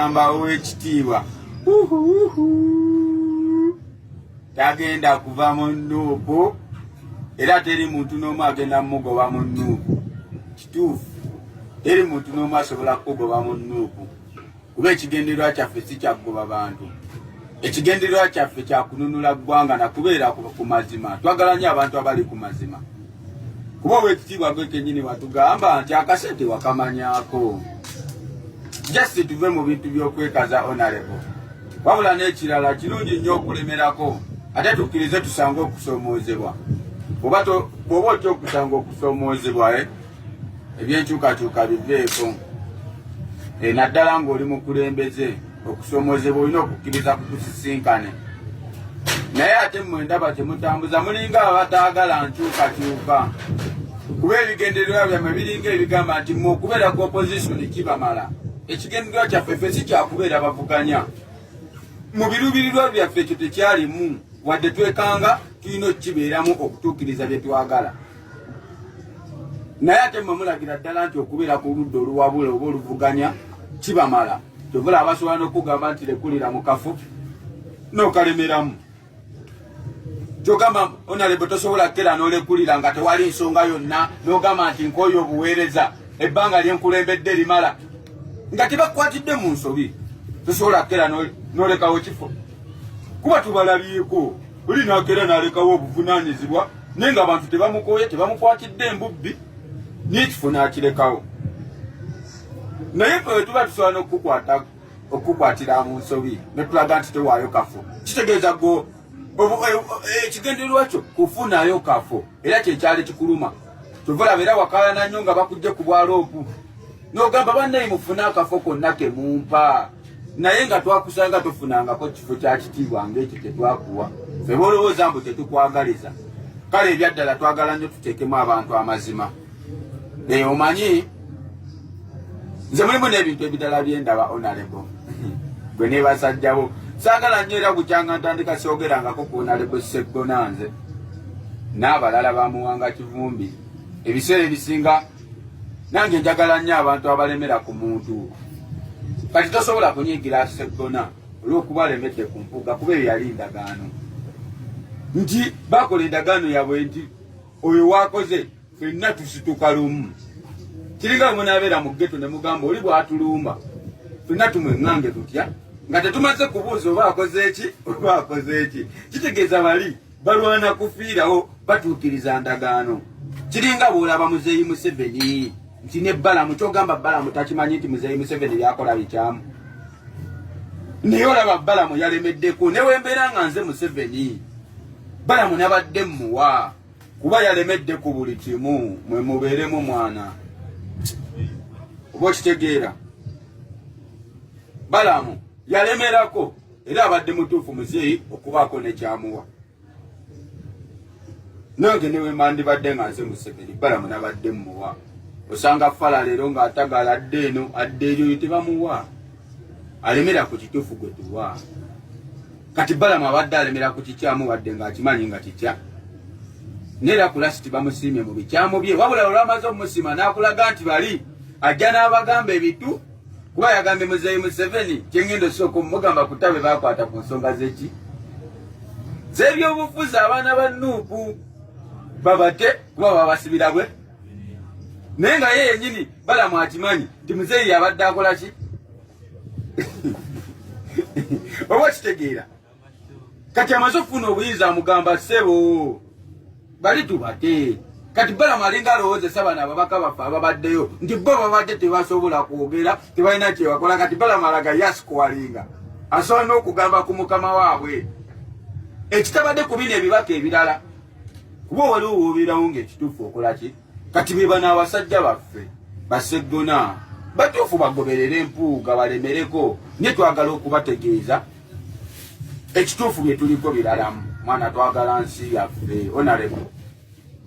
Amba owekitiibwa tagenda kuva mu nuupu era teri muntu n'omu agenda mugoba mu nuupu. Kituufu, teri muntu n'omu asobola kukugoba mu nuupu, kuba ekigendererwa kyaffe si kyakugoba bantu. Ekigendererwa kyaffe kyakununula ggwanga nakubeera ku mazima. Twagala nnyo abantu abali ku mazima, kuba owekitiibwa gwe kenyini watugamba nti akasente wakamanyako. Just tuve mu bintu by'okwekaza, honorable. Wabula n'ekirala, kirungi nnyo okulemerako, ate tukkirize tusange okusoomoozebwa. Oba bw'oba otya okusanga okusoomoozebwa, eh? Ebyenkyukakyuka biveeko, naddala ng'oli mukulembeze. Okusoomoozebwa olina okukkiriza kukusisinkane, naye ate mmwe ndaba kyemutambuza mulinga abataagala nkyukakyuka, kuba ebigendererwa byammwe biringa ebigamba nti mmwe okubeera ku opposition kibamala. Ekigendererwa kyaffe ffe si kyakubeera bavuganya. Mu biruubirirwa byaffe ekyo tekyalimu, wadde twekanga tulina okukibeeramu okutuukiriza bye twagala. Naye ate mmwe mulagira ddala nti okubeera ku ludda oluwabula oba oluvuganya kibamala. Kyovula abasobola n'okugamba nti lekulira mu kafo n'okalemeramu. Kyogamba, honorable, tosobola kukera n'olekulira nga tewali nsonga yonna, n'ogamba nti nkooye obuweereza, ebbanga lyenkulembedde limala, nga tebakukwatidde mu nsobi. Tosobola kukera n'olekawo kifo, kuba tubalabyeko oli n'akeera n'alekawo obuvunaanyizibwa, naye nga abantu tebamukooye, tebamukwatidde embubbi, n'ekifo n'akirekawo. Naye ffe tuba tusobola n'okukukwata, okukukwatira mu nsobi, ne tulaga nti tewaayo kafo, kitegeeza go ekigendererwa kyo kufunayo kafo, era kyekyali kikuluma. Kyova era wakalana nnyo nga bakujje ku bwaloopu, n'ogamba bannaye mufune akafo konna kemumpa, naye nga twakusanga tofunangako kifo kya kitiibwa ng'ekyo kyetwakuwa. Fe bolowooza mbu tetukwagaliza. Kale ebyaddala twagala nnyo tuteekemu abantu amazima. Omanyi nze mulimu n'ebintu ebirala byendaba, honorable, gwe nebasajjawo saagala nnyo, era bukyanga ntandika soogerangako ku Honorable Seggona nze n'abalala bamuwanga kivumbi. Ebiseera ebisinga nange njagala nnyo abantu abalemera ku muntu. Kati tosobola kunyiigira Seggona olw'okuba alemedde ku Mpuuga, kuba eyo yali ndagaano nti bakola endagaano yaabwe nti oyo wakoze ffenna tusituka lumu. Kiringa munaabeera mu ghetto ne mugamba oli bw'atulumba ffenna tumweŋŋange tutya, nga tetumaze kubuuza oba akoze eki oba akoze eki. Kitegeeza bali balwana kufiirawo, batuukiriza ndagaano. Kiringa bw'olaba Muzeeyi Museveni nti ne Balamu, kyogamba Balamu takimanyi nti Muzeeyi Museveni byakola bikyamu, naye olaba Balamu yalemeddeko. Newembeera nga nze Museveni, Balamu nabadde mmuwa, kuba yalemedde ku buli kimu. Mwe mubeeremu mwana, oba okitegeera, Balamu yalemerako, era abadde mutuufu muzeeyi okubaako nekyamuwa. Nange newemandibadde nga nze Museveni, Balamu nabadde mmuwa. Osanga fala leero ng'atagala adde eno adde eryo, tebamuwa, alemera ku kituufu gwe tuwa. Kati Balamu abadde alemera ku kikyamu, wadde ng'akimanyi nga kikya, neera ku last bamusiimye mu bikyamu bye. Wabula olwamaze omusiima n'akulaga nti bali ajja n'abagamba ebitu, kuba yagambye Muzeeyi Museveni kyengenda osooka omugamba kutabe bakwata ku nsonga zeki z'ebyobufuzi, abaana ba Nuupu babate kuba babasibira bwe, naye nga ye yennyini Balamu akimanyi nti muzeeyi yabadde akola ki, oba okitegeera. Kati amaze okufuna obuyinza amugamba, "Ssebo, bali tubate." Kati Balamu alinga alowoozesa bano ababaka baffe ababaddeyo nti bo babadde tebasobola kwogera, tebalina kyebakola. Kati Balamu alaga yasikuwalinga asobola n'okugamba ku mukama waabwe ekitabadde ku bino ebibaka ebirala, kuba waliwo wobeerawo ng'ekituufu okola ki. Kati be bano abasajja baffe baseggona batuufu, bagoberere Empuuga, balemereko, naye twagala okubategeeza ekituufu. Bye tuliko biralamu mwana, twagala nsi yaffe. Honorable,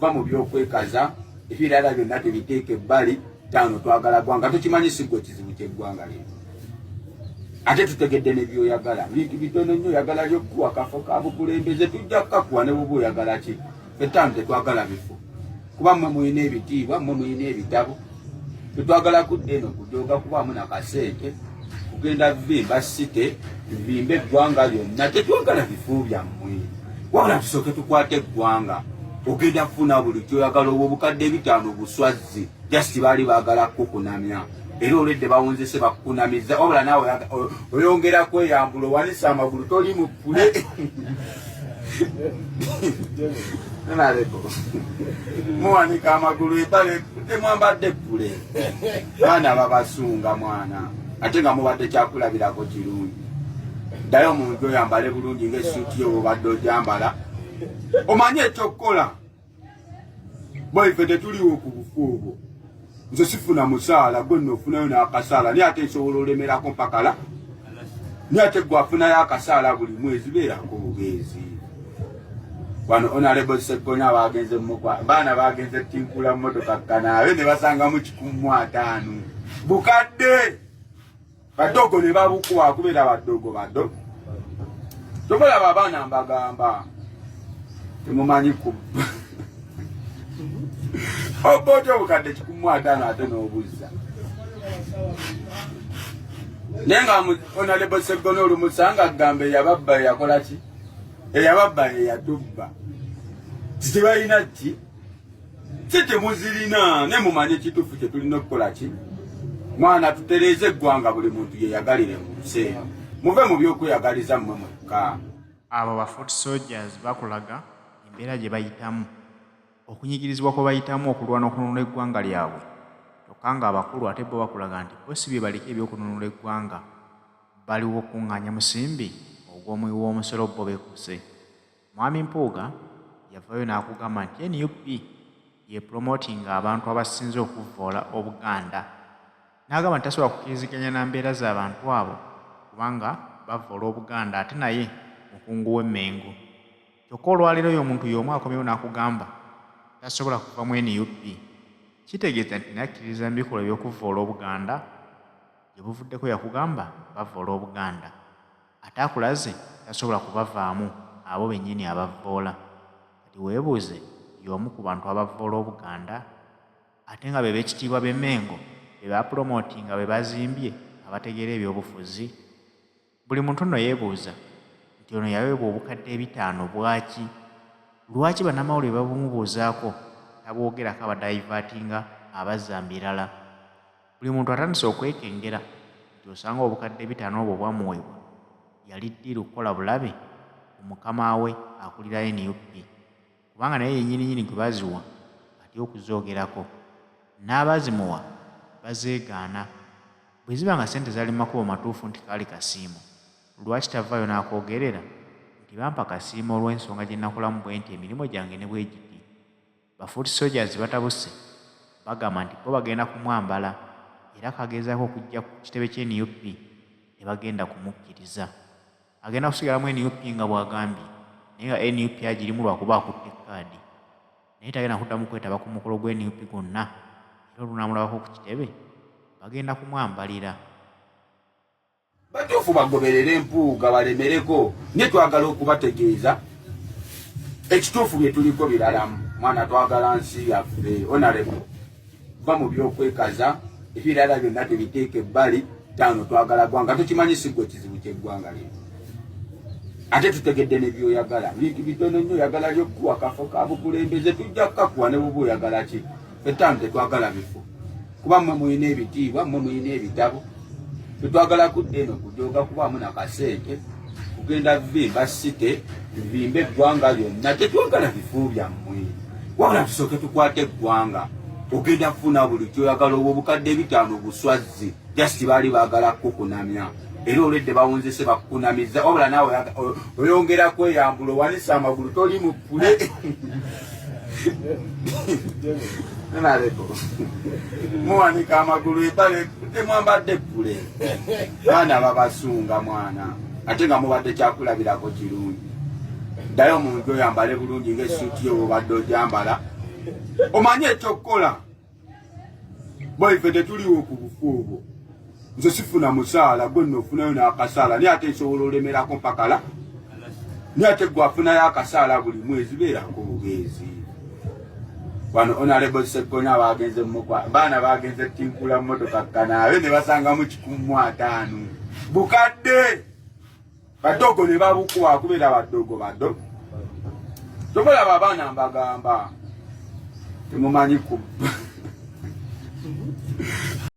va mu byokwekaza, ebirala byonna tebiteeka ebbali. Taano twagala gwanga, tukimanyi si gwe kizibu kyeggwanga lino, ate tutegedde ne byoyagala bintu bitono nnyo. Oyagala lyokukuwa kafo ka bukulembeze, tujja kukakuwa ne bwoba oyagala ki. Etaano tetwagala bifo, kuba mmwe mulina ebitiibwa, mmwe mulina ebitabo. Tetwagala kudda eno kujooga kubaamu nakasente. Tugenda vimba site, tuvimbe eggwanga lyonna. Tetwagala bifo byammwe, wabula tusooke tukwate eggwanga. Ogenda kufuna buli kyoyagala. Obwo obukadde 5 buswazzi, just baali baagala kukunamya, era olwedde bawunzise bakukunamiza. Wabula naawe oyongera kweyambula, owanisa amagulu, toli mu ppule. Naleko muwanika amagulu, empale temwambadde ppule. Baana babasunga mwana, ate nga mubadde kyakulabirako kirungi. Ddayo omuntu oyambale bulungi ngaessuuti yo bwobadde ogyambala, omanye ekyokukola. Boife tetuliwo ku bufu obwo. Nze sifuna musaala, gwe nno ofunayo n'akasaala, naye ate nsobola olemerako mpakala, naye ate gwe afunayo akasaala buli mwezi, beerako bubeezi. Wano Honorable Seggonya bagenze mukwa baana bagenze tinkula mmotoka kanaabe ne basangamu 150 bukadde. Badogo ne babukuwa kubeera badogo bado tobalaba. Abaana mbagamba temumanyi kubba. Obba otya obukadde 150 ate n'obuzza? Naye nga Honorable Seggonya olumusanga agamba eyababba eyakola ki, eyababba eyatubba, tebalina ki, si temuzirina. Ne mumanye ekituufu kye tulina okukola ki, mwana, tutereeze eggwanga, buli muntu yeyagalire mu nsi eno. Muve mu byokweyagaliza mmwe mwekka. Abo ba foot soldiers bakulaga embeera gye bayitamu, okunyigirizibwa kwe bayitamu okulwana okununula eggwanga lyabwe, kyokka ng'abakulu ate bo bakulaga nti bo si bye baliko eby'okununula eggwanga, baliwo kukuŋŋaanya musimbi ogw'omuwi w'omusolo bo bekkuse. Mwami Mpuuga yavaayo n'akugamba nti NUP yepromotinga abantu abasinze okuvvoola Obuganda, n'agamba nti tasobola kukkiriziganya na mbeera z'abantu abo kubanga bavvoola Obuganda ate naye mukungu w'e Mmengo. Kyokka olwaleero oyo omuntu y'omu akomyewo n'akugamba tasobola kuva mu NUP. Kitegeeza nti naye akkiririza mu bikolwa eby'okuvvoola Obuganda? Gye buvuddeko yakugamba bavvoola Obuganda, ate akulaze tasobola kubavaamu abo bennyini abavvoola. Kati weebuuze, y'omu ku bantu abavvoola Obuganda ate nga be b'ekitiibwa b'e Mmengo be bapromotinga, be bazimbye abategeera ebyobufuzi? Buli muntu nno yeebuuza nti ono yaweebwa obukadde 5 bwaki? Lwaki bannamawulire babumubuuzaako tabwogerako, abadivertinga abazza mu birala? Buli muntu atandise okwekengera nti osanga obukadde 5 obwo bwamuweebwa yali ddiiru kukola bulabe ku mukama we akulira NUP, kubanga naye yennyininyini gwe baziwa atya okuzoogerako, n'abazimuwa bazeegaana. Bwe ziba nga ssente zaali mu makubo matuufu nti kaali kasiimo, lwaki tavaayo n'akoogerera nti bampa kasiimo olw'ensonga gye nakolamu bwe nti emirimu gyange ne bwe giti? Ba foot soldiers batabuse, bagamba nti bo bagenda kumwambala era kagezaako okujja ku kitebe ky'e NUP tebagenda kumukkiriza. Agenda kusigala mu NUP nga bw'agambye, naye nga NUP agirimu lwakuba akutte kkaadi, naye tagenda kuddamu kwetaba ku mukolo gw'e NUP gwonna, era olunaamulabako ku kitebe bagenda kumwambalira. Batuufu bagoberere Empuuga balemereko, naye twagala okubategeeza ekituufu bye tuliko biralamu. Mwana, twagala nsi yaffe. Honorable, va mu byokwekaza, ebirala byonna tebiteeka ebbali. Taano twagala gwanga. Tukimanyi si gwe kizibu ky'eggwanga lino, ate tutegedde ne byoyagala bintu bitono nnyo. Oyagala lyokukuwa kafo ka bukulembeze, tujja kukakuwa ne buba oyagala ki. Etaano tetwagala bifo, kuba mmwe mulina ebitiibwa, mmwe mulina ebitabo. Tetwagala kudda eno kujooga kubaamu nakasente. Kugenda vimba site, tuvimbe eggwanga lyonna. Tetwagala bifo byammwe, wabula tusooke tukwate eggwanga. Ogenda kufuna buli kyoyagala. Obwo obukadde 5 buswazzi, just baali baagala kukunamya, era olwedde bawunzise bakukunamiza. Wabula naawe oyongera kweyambula, owanisa amagulu, toli mu ppule. Naleko muwanika amagulu, empale temwambadde ppule. Baana babasunga mwana, ate nga mubadde kyakulabirako kirungi. Ddayo omuntu oyambale bulungi ngaessuuti yo bwobadde ogyambala, omanye ekyokukola. Boife tetuliwo ku bufu obwo. Nze sifuna musaala, gwe nno ofunayo n'akasaala, naye ate nsobola olemerako mpakala, naye ate gwe afunayo akasaala buli mwezi, beerako bubeezi. Wano Honorable Seggonya bagenze mukwa baana bagenze tinkula mmotoka kanaabe ne basangamu 150. Bukadde badogo ne babukuwa kubeera badogo badogo. Tobalaba abaana mbagamba temumanyi kubba.